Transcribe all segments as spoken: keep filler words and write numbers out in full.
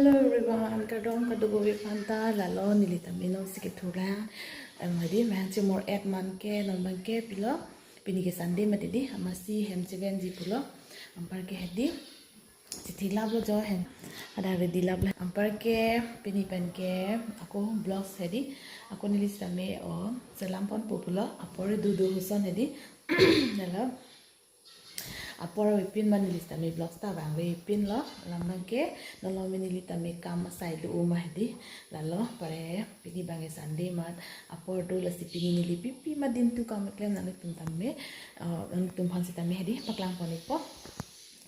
Hello everyone, kardom kadokave aphanta. Lalo neli tame non si kethulang. Em, hedi, mehang chimor et man ke, non abang ke pilo. Pini ke Sunday mati di, amatsi hem chevenji pulo. Anpar ke hedi, chithi laplo jo hem. Ada ready laplo. Anpar ke pini pen ke ako vlogs hedi. Ako neli sitame o selam ponpo pulo. Apor dudu huson hedi. Lalo apor avepin ma neli sitame vlogs ta vangvepinlo. Alam abang ke, non lome neli tame kam asai do ma hedi. Lalo pare pini abang ke Sunday mat. Apor do, lasi pini neli pipi ma din tu kam klem, nanglitum tame, eh, nanglitum aphan sitame hedi paklang pon-ikpo.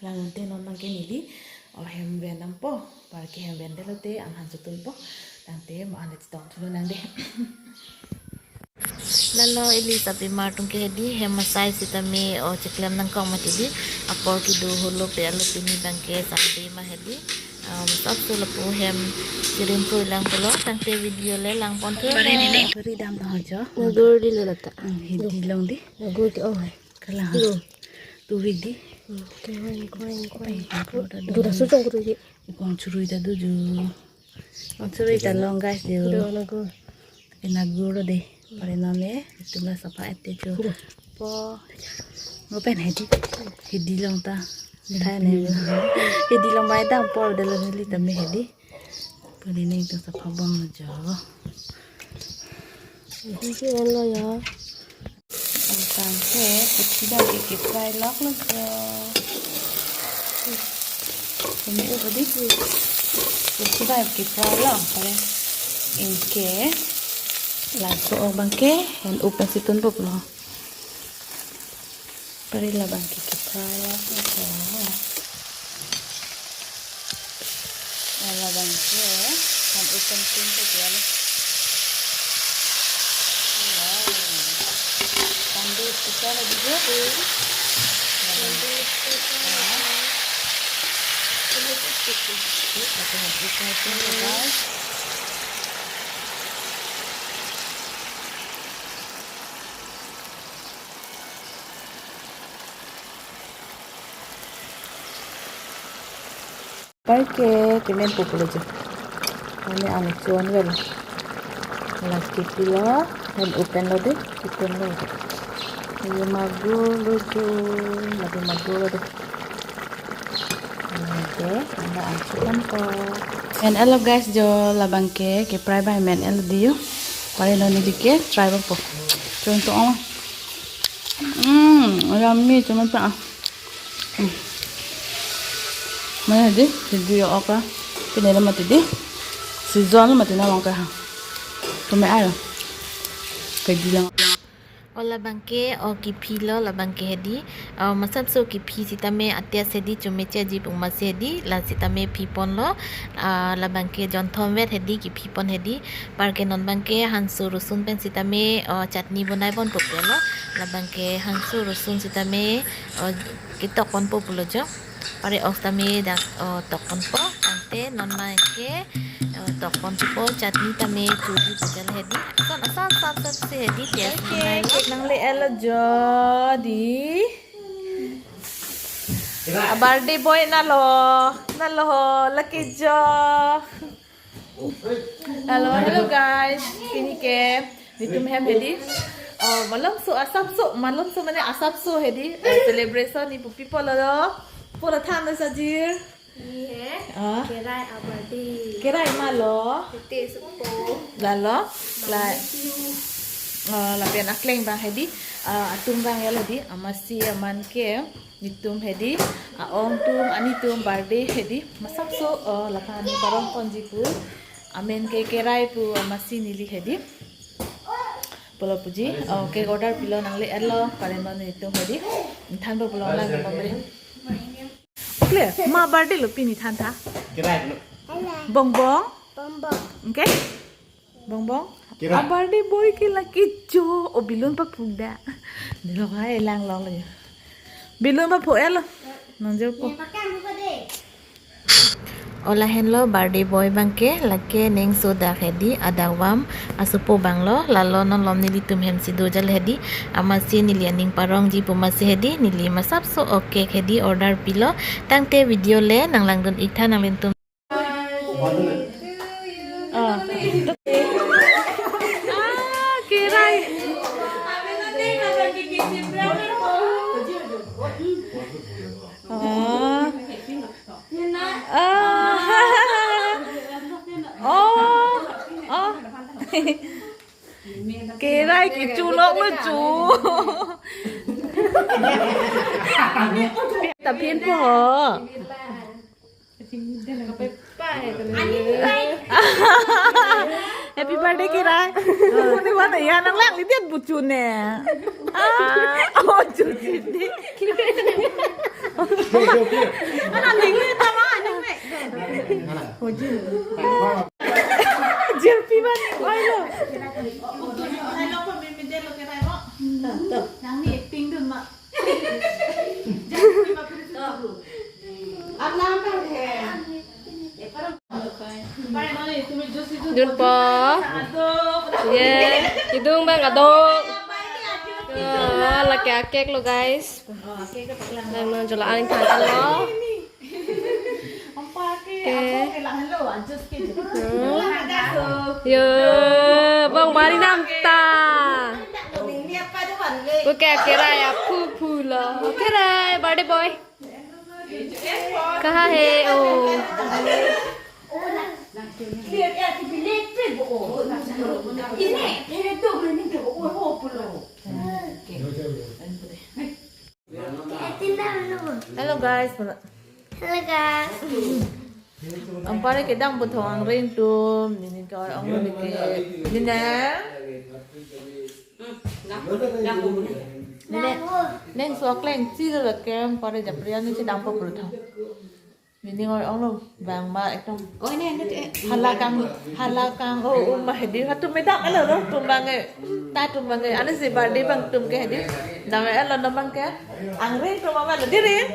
Lang te non abang ke neli o hem ven dampo. Par ke hem ven detlo te an han chotun po. Tangte mo an le chetong thulo nang de. Lalo ili sapimar atum ke hedi, hem asai sitame o cheklem nangkok mati di. Apor kedo holo pe alo, pini abang ke Sunday ma hedi. Um, sap so lapu hem chirim pui lang pulo, tangte video le lang pon thu. Pare ni ne. Pare dam dong jo. Nagur di lo lata. Hmm, hedi long di. Nagur ke, oh, hai. Kalang. Lo. Tu hedi. Hmm, ke hoi, hoi, hoi. Pai, pai, pai, pai. Dura su chong kutu ji. Ikong churui ta do jo. Ikong churui ta long guys jo. Do nagur. Ke nagur lo de. Pare non le, itum la sapa et te jo. Do. Po. Ngo pen hedi. Hedi long ta. Thai ne. Hedi long bai dam po de lo neli tame hedi. Pare ne itum sapa bom jo. Hedi ke en lo ya. Tangte puthi abang ke ke-fry lok lo jo. Kami udah di puthi abang ke-fry lok pare. Anke laso abang ke hen open si tunpo lo. Pare labang ke ke-fry lok lo jo. Ala abang ke, kan ikan pintu ya lo. Wow. Sambil kita lagi jadi. Sambil kita. Ya. Ini tuh tipis. Ini pakai ikan pintu, guys. Anpar ke kemen pupu lo jo. Mane anu chuan vel. Lake pilo, hen open lo de, open lo. Ye magur lo jo, lake magur lo de. Oke, anda ancur kan po. Men elo guys jo, labang ke, ke-fry abang men elo di yo. Pare non neli ke-fry abang po. Contoh oh. Hmm, yummy, cuman pa. Hmm. Mana di, di yo okra. Pinelo mati di. Season lo mati na long ka ha. Tumi ayo. Pwede lang. O labang ke, o kephi lo labang ke hedi. O masap so kephi sitame atias hedi, chome cheji pu amatsi hedi, la sitame phi ponlo. Ah, labang ke jonthom vet hedi, kephi pon hedi. Anpar ke non abang ke hanso rosun pen sitame, o chutney bonai ponpo pulo. Labang ke hanso rosun sitame, o ketok ponpo pulo jo. Pare ox tame dak, o, tok ponpo. Tangte non abang ke, o, tok ponpo, chutney tame choji pu jal hedi. Son asap sap sap si hedi, taste. Oke, nai lo. Cake nangle elo jo di. A birthday boy nalo, nalo ho, lake jo. Hello, hello guys. Pini ke netum hem hedi. Oh, malom so, asap so, malom so mane asap so hedi. Eh, celebration ni pupi pulo lo. Pulo than lo sajir. Ni he. Ah. Kerai a birthday. Kerai ma lo. Tete supo. Lalo. La. Mami tiu. Oh, lapen akleng abang hedi. Ah, atum abang ya lo di. Amatsi aman ke. Netum hedi, a-ong atum, anitum birthday hedi, masap so, oh, lapen aning parong ponji pu, amen ke Kerai pu, amatsi neli hedi. Pulo puji, oh, cake order pilo nangle elo, pare non netum hedi, thanpo pulo lang pamre. Okle, ma birthday lo pini thantha? Kerai lo. Bongbong? Bongbong. Okay? Bongbong. Kira. A birthday boy ke lake jo. O balloon paphuk da. Dilo kai lang long lagi. Balloon paphuk elo. Nang jo po. Ye pakai muka deh. O lahenlo birthday boy abang ke lake ning so dak hedi adak vam asupo abang lo lalo non lom nelitum hem si do jal hedi amatsi neli aning parongji pu amatsi hedi neli masap so o cake hedi order pilo tangte video le nang langdun ik tha nanglitum. Ah. Ah, kirai. Ah. Ah. Oh. Oh. Kirai kecho lok lo cho. Tapin po. Happy birthday, kirai. Ni mana ya nang lang lidiat buchu ne. Ah, oh, chuchu di. Ana ling ni tama anu me. Jirpi ban, oi lo. Nang ni acting dun ma. Dun po. Ye, idung bang adok. Ah, lake akek lo, guys. Nang nang jola ang than lo. Oke. Hmm. Yo, bang bari namta. Oke, kirai aphu phu lo. Kirai, birthday boy. Kaha hai, oh. Hello guys. Hello guys. Anpar ke dang puthot Angring atum, nini ke ong nini ke, nini. Nini, neng suak leng si lo ke, anpar ke japri ani si dang puthot. Nini ong lo bang ma ekdom. Oi, ne, ne, ne. Hala kang, hala kang, oh, um, ma hedi, ha tum me dam alo lo, tum bang e, ta tum bang e, ani si birthday bang tum ke hedi, dam alo no bang ke, Angring tum ma lo diri,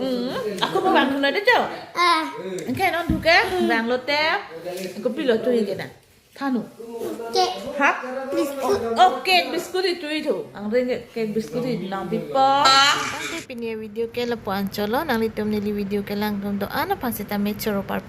hmm, aku mau bang na de jo, ah, engke non tu ke, bang lo te, aku pilo tu ke na. Thanu. Cake. Ha? Biscuit. Oh, cake biscuit itu itu. Angring cake biscuit itu nangpipo. Tangte pini video ke lapu-an cholo, nanglitum neli video kelang atum do-an aphan sita me choro par